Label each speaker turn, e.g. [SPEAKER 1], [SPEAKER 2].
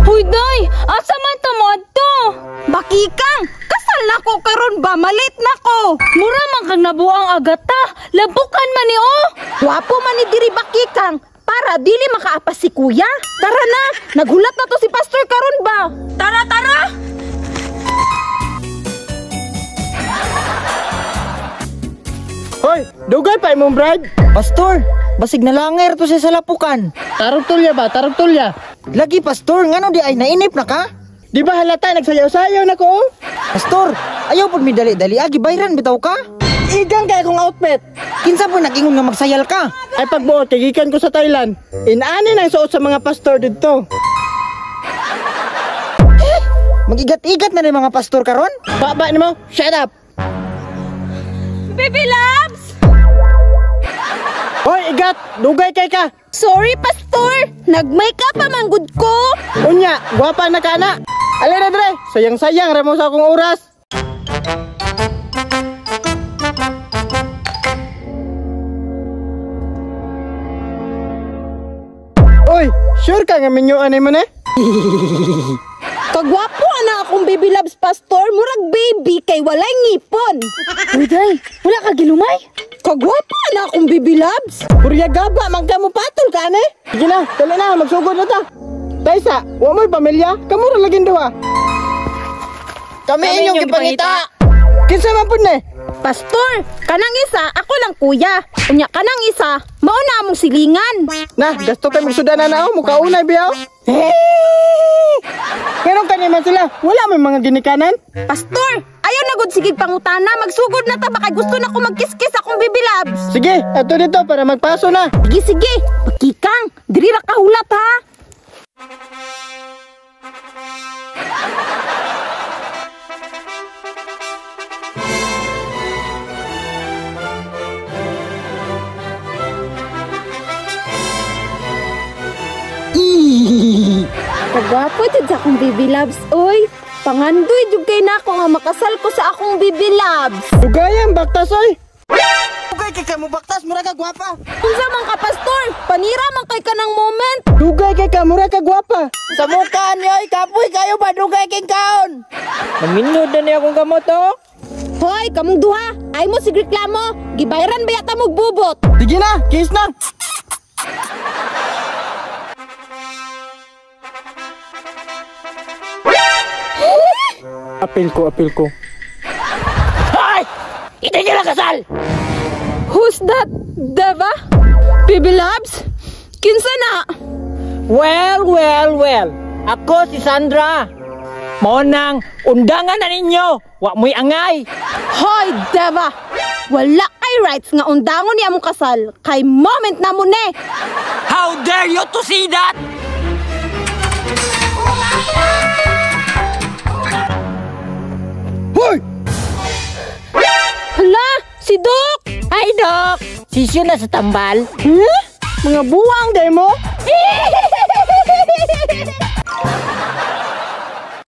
[SPEAKER 1] Hoy, day! Asa man ta mo adto?
[SPEAKER 2] Bakikang, kasal na ko karon ba? Malit na ko.
[SPEAKER 1] Mura man kang nabuang agata. Labukan man ni oh.
[SPEAKER 2] Wapo man ni diri bakikang para dili makaapas si kuya. Tara na, naghulat na to si pastor karon ba?
[SPEAKER 1] Tara, tara!
[SPEAKER 3] Hoy, dugay pa imong bride.
[SPEAKER 4] Pastor, basig nalanger to siya sa lapukan.
[SPEAKER 3] Tarog tulya ba? Tarog tulya.
[SPEAKER 4] Lagi pastor, ngano di ay nainip na ka?
[SPEAKER 3] Di ba halata nagsayaw-sayaw na ko?
[SPEAKER 4] Pastor, ayaw pud mi dali-dali agi bayran bitaw ka.
[SPEAKER 3] Igang kay akong outfit.
[SPEAKER 4] Kinsa po nag-ingon nga magsayal ka?
[SPEAKER 3] Ay pagbuot kay gikan ko sa Thailand. Inaani nang suot sa mga pastor didto.
[SPEAKER 4] Magigat-igat na ni mga pastor karon?
[SPEAKER 3] Baba nimo, shut up.
[SPEAKER 2] Baby loves!
[SPEAKER 3] Hoy, igat, dugay kay ka.
[SPEAKER 2] Sorry, pastor. Nag-makeup pa man gud ko.
[SPEAKER 3] Unya, gwapa na ka na. Alay na dre, sayang-sayang ra mo sa akong oras. Oy, sure ka nga minyo anay mo na?
[SPEAKER 2] Kagwapo na akong baby loves, pastor. Murag baby kay walay ngipon.
[SPEAKER 1] Uy, day, wala ka gilumay?
[SPEAKER 2] Kagwapo na akong baby loves.
[SPEAKER 3] Purya gaba, man ka mo patol ka ane. Sige na, dali na, magsugod na ta. Taysa, wa mo'y pamilya, kamo ra laging duha.
[SPEAKER 4] Kami inyong gipangita.
[SPEAKER 3] Kinsa man pud ni?
[SPEAKER 2] Pastor, kanang isa ako lang kuya. Unya kanang isa, mao na among silingan.
[SPEAKER 3] Na, gasto kay magsudan na nao, mukaunay biyaw. Nganong kani man sila, wala may mga ginikanan?
[SPEAKER 2] Pastor, ayaw na gud sige pangutana, magsugod na ta ba kay gusto na ko magkiskis akong baby loves.
[SPEAKER 3] Sige, ato dito para magpaso na.
[SPEAKER 2] Sige, sige, pakikang, diri ra ka hulat ha. Kagwapo jud sa akong baby loves, oy. Pangandoy jud kay nako nga makasal ko sa akong baby loves.
[SPEAKER 3] Dugayan baktas oy.
[SPEAKER 4] Dugay kay ka mo baktas, mura ka gwapa.
[SPEAKER 2] Unsa man ka pastor? Panira man kay kanang moment.
[SPEAKER 3] Dugay kay ka mura ka gwapa.
[SPEAKER 4] Sa mukha ni oy, kapoy kayo ba dugay king kaon? Naminod na niya akong kamot oh.
[SPEAKER 2] Hoy, kamong duha, ay mo sig reklamo. Gibayran ba yata mo bubot?
[SPEAKER 3] Sige na, kiss na. Apil ko, apil ko.
[SPEAKER 4] Hoy! Itigil ang kasal!
[SPEAKER 2] Who's that? Deva? Baby loves? Kinsa na?
[SPEAKER 4] Well, well, well. Ako si Sandra. Mao nang undangan na ninyo. Wa mo'y angay.
[SPEAKER 2] Hoy, Deva! Wala kay rights nga undangon niya mong kasal. Kay moment na mo ne.
[SPEAKER 4] How dare you to see that?
[SPEAKER 3] Hoy!
[SPEAKER 2] Hala, si Doc!
[SPEAKER 4] Hi, Doc! Sisyo na sa tambal.
[SPEAKER 3] Huh? Mga buwang day mo?